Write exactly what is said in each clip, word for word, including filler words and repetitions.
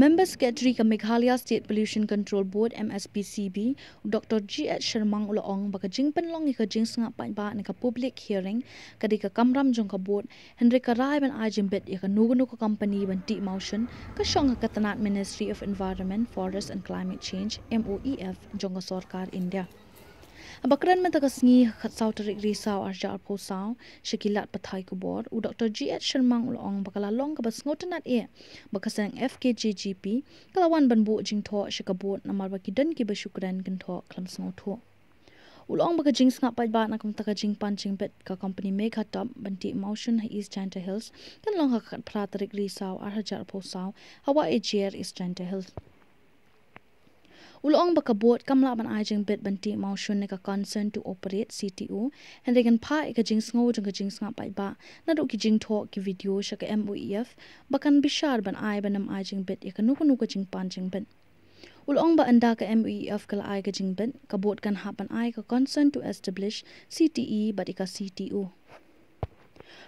Member Secretary ka Meghalaya State Pollution Control Board, M S P C B, u Doctor G H Shermang u la ong ba ka jingpynlong ïa ka jingsngap paidbah ne ka public hearing ka dei ka kamram jong ka board, hynrei ka rai ban ai jingbit ïa kano kano ka company ban tih mawshun ka shong ha ka tnat Ministry of Environment, Forest and Climate Change, M O E F, jong ka sorkar India. Haba kren mynta ka sngi ha ka khatsaw tarik Risaw arhajar arphew saw sha ki lad pathai khubor, u Doctor G H Shermang u la ong ba ka la long kaba sngewtynnat eh ba ka seng F K J G P ka la wan ban buh jingthoh sha ka board namar ba ki don kiba shu kren kynthoh khlem sngewthuh. U la ong ba ka jingsngap paidbah na ka bynta ka jingpan jingbit ka company Meghatop ban tih mawshun ha East Jaintia Hills kan long ha ka khatphra tarik Risaw arhajar arphew saw ha Wah Ejer, East Jaintia Hills. U la ong ba ka board kam lah ban ai jingbit ban tih mawshun ne ka Consent to Operate, C T O, hynrei kan phah ïa ka jingsngew jong ka jingsngap paidbah naduh ki jingthoh ki video sha ka M O E F ba kan bishar ban ai ban ym ai jingbit ïa kano kano ka jingpan jingbit. U la ong ba ynda ka M O E F ka la ai ka jingbit, ka board kan hap ban ai ka Consent to Establish, C T E, bad ïa ka C T O.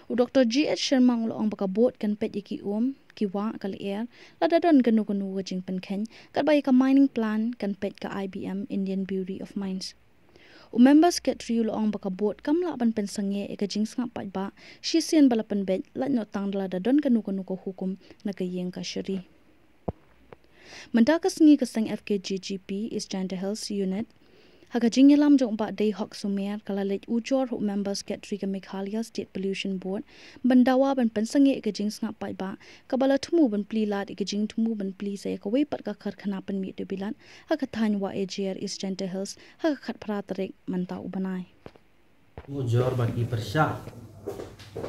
U Doctor G H Shermang u la ong ba ka board kan peit ïa ki um, ki wah, ka lyer, lada don kano kano ka jingpynkheiñ, katba ïa ka mining plan kan peit ka I B M, Indian Bureau of Mines. U Member Secretary u la ong ba ka board kam lah ban pynsangeh ïa ka jingsngap paidbah shisien ba la pynbeit, lait noh tang da lada don kano kano ka hukum na ka ïing kashari. Mynta ka sngi ka seng F K J G P East Jaintia Hills Unit, ha ka jingïalam jong u Bah Deihok Sumer, ka la leit ujor ha u Member Secretary ka Meghalaya State Pollution Board ban dawa ban pynsangeh ïa ka jingsngap paidbah kaba la thmu ban plie lad ïa ka jingthmu ban plie sa ïa kawei pat ka karkhana pynmih dewbilat ha ka thaiñ Wah Ejer, East Jaintia Hills, ha ka khatphra tarik mynta u bnai. Ujor ba ki pyrshah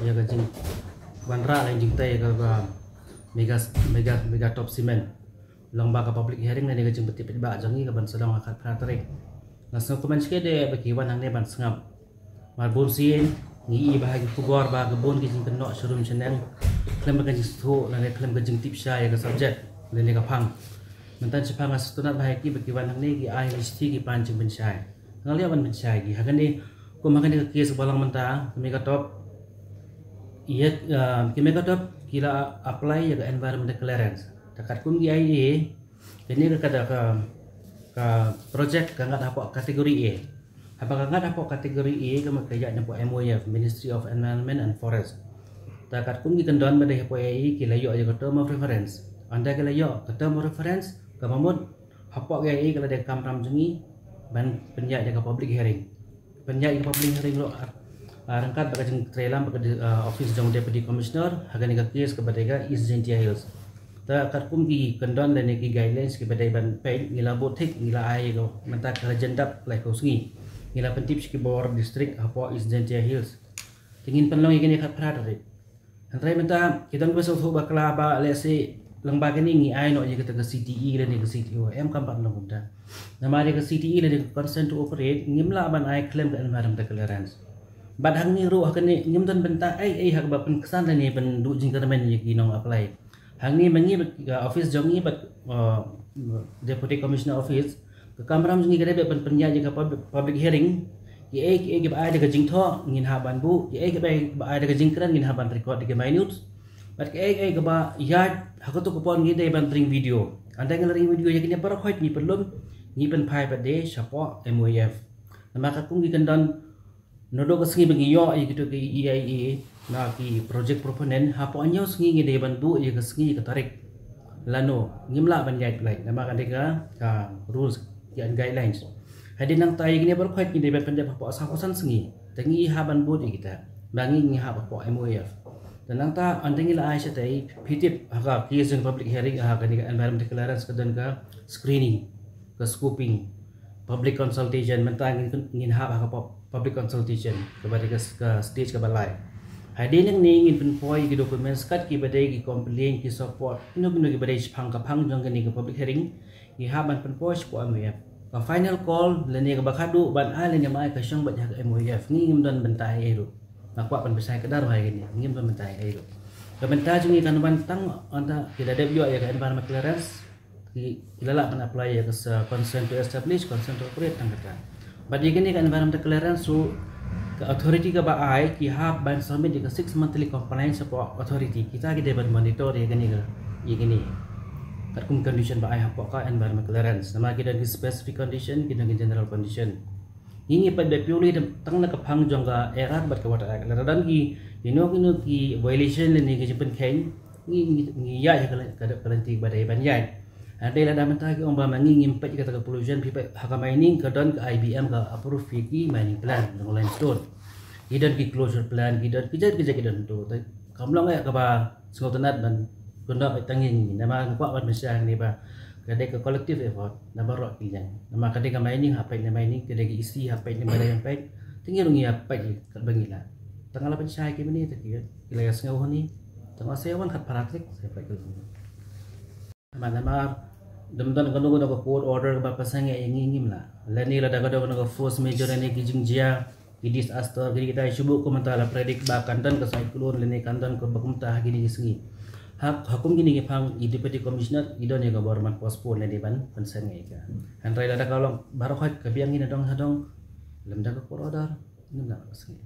ïa ka jingwanrah lane jingtei ïa ka ba Mega, Mega, Meghatop Cement. Long ba ka public hearing lane ka jingpynpaw paidbah jong ngi ka ban sdang ha ka khatphra tarik. Nga sngewkmen shikatdei ba ki wan hangne ban sngap. Mar bun sien ngi i ba ha ki khubor ba ka bun ki jingkynnoh sharum shaneng khlem ka jingsngewthuh lane khlem ka jingtip shai ïa ka subject lane ka phang. Mynta shaphang nga sngewtynnat ba ha ki ba ki wan hangne ki ai ki shithi ki pan jingpynshai. Nga leh ban pynshai ki. Ha kane, kum ha kane ka case ba long mynta, ka Meghatop, ïa, ah, ka Meghatop ki la apply ïa ka environmental clearance. Te katkum ki ai, kane ka, ka, ka, ka project ka ngat hapoh category A. Haba ka ngat hapoh category A, ka mut ka ïaid hapoh M O E F, Ministry of Environment and Forest. Te katkum ki kyndon ba dei hapoh A E, ki la ïoh ïa ka term of reference. Ynda ki la ïoh ka term of reference, ka mut hapoh A E ka la dei ka kamram jong ngi ban pynïaid ïa ka public hearing. Pynïaid ïa ka public hearing ruh, ah, ryngkat bad ka jingtreilang bad ka di-, ah, office jong Deputy Commissioner ha kane ka case kaba dei ka East Jaintia Hills. Te katkum ki kyndon lane ki guidelines kiba dei ban peit, ngi la buh tick, ngi la ai ïa ka, mynta ka la jan dap laiphew sngi. Ngi la pyntip sha ki bor district hapoh East Jaintia Hills. Te ngin pynlong ïa kane ha ka khatphra tarik. Hynrei mynta ki don kiba sngewthuh bakla ba lehse lyngba kane ngi ai noh ïa kata ka C T E lane ka C T O, em, kam pat long kumta. Namar ïa ka C T E lane ka Consent to Operate ngim lah ban ai khlem ka environmental clearance. Bad hangne ruh ha kane ngim don bynta ei ei ha kaba pynksan lane pynduh jingkyrmen ïa ki nong apply. Hangne ma ngi bad ka office jong ngi bad, uh, Deputy Commissioner Office, ka kamram jong ngi ka dei ban pynïaid ïa ka pub-, public hearing. Kiei kiei kiba ai da ka jingthoh ngin hap ban buh, kiei kiba ai da ka jingkren ngin hap ban record da ki minutes. Bad kiei kiei kiba ïaid ha kato ka por ngi dei ban ring video. Ynda ngi la ring video ïa kine baroh khoit ngi pynlum, ngi pynphai pat de shapoh M O E F. Namar katkum ki kyndon, naduh ka sngi ba ngi ïoh ïa kito ki E I A na ki project proponent, hapoh hynñiew sngi ngi dei ban buh ïa ka sngi ka tarik. Lano ngim lah ban ïaid blei namar ka dei ka, ka rules and guidelines. Hadien nangta ïa kine baroh khoit ngi dei ban pyndep hapoh sawphew san sngi. Te ngi hap ban bud ïa kita ba ngi, ngi hap hapoh M O E F. Te nangta ynda ngi la ai shatei, phi tip ha ka case jong public hearing, ha kane ka environmental clearance ka don ka screening, ka scoping, public consultation, mynta ngin, ngin hap ha ka pub-, public consultation kaba dei ka, ka stage kaba lai. Hadien nangne ngin pynpoi ki documents kat kiba dei ki complaint, ki support, kino kino kiba dei shaphang ka phang jong kane ka public hearing, ngi hap ban pynpoi shapoh M O E F. Ka final call lane kaba khadduh ban ai lane ym ai ka shong beit ha ka M O E F. Ngi ngim don bynta ei ei ruh. Nga kwah ban pynshai kdar bha ïa kane, ngim don bynta ei ei ruh. Ka bynta jong ngi kan wan tang ynda ki la dep ïoh ïa ka environment clearance, ki, ki la lah ban apply ïa ka sa consent to establish, consent to operate tang kata. Bad ïa kane ka environmental clearance ruh, ka authority kaba ai ki hap ban submit ïa ka six monthly compliance report authority. Kita ki dei ban monitor ïa kane ka, ïa kane. Katkum condition ba ai hapoh ka environment clearance. Namar ki don ki specific condition, ki don ki general condition. Ngi ngi peit ba purely tang na ka phang jong ka Air Act bad ka Water Act. Lada don ki, you know, you know, ki violation lane ki jingpynkheiñ, ngi ngi ngi ïaid ha ka lynti ba dei ban ïaid. Hynrei lada mynta ki ong ba ma ngi ngim peit kata ka pollution, phi peit ha ka mining ka don ka I B M ka approve ïa ki mining plan jong limestone. Ki don ki closure plan, ki don ki jait ki jait ki don tu. Kam long ïa kaba sngewtynnat ban kyndoh ïa tang ïa ngi. Namar nga kwah ban pynshai hangne ba ka dei ka collective effort na baroh ki liang. Namar ka dei ka mining ha peit na mining, ka dei ka E C ha peit na baroh ïa peit. Te ngi ruh ngi ïa peit kat ba ngi lah. Tang la pynshai ki mane te ki ki la ïa sngew hangne. Tang la sa wan khat para klik sa peit ka long. Namar namar dum don kano kano ka court order ba pynshai ïa ngi ngim lah. Lane lada ka don kano ka force majeure lane ki jingjia ki disaster, kine kita shu buh kumta la predict ba kan don ka cyclone lane kan don ka ba kumta ha kine ki sngi. Ha, ha kum kine ki phang i Deputy Commissioner i don ïa ka bor ban postpone lane ban pynshai ïa ka. Hynrei lada ka long baroh ka biang ïa na dong ha dong lem da ka court order ngim lah ka sngi.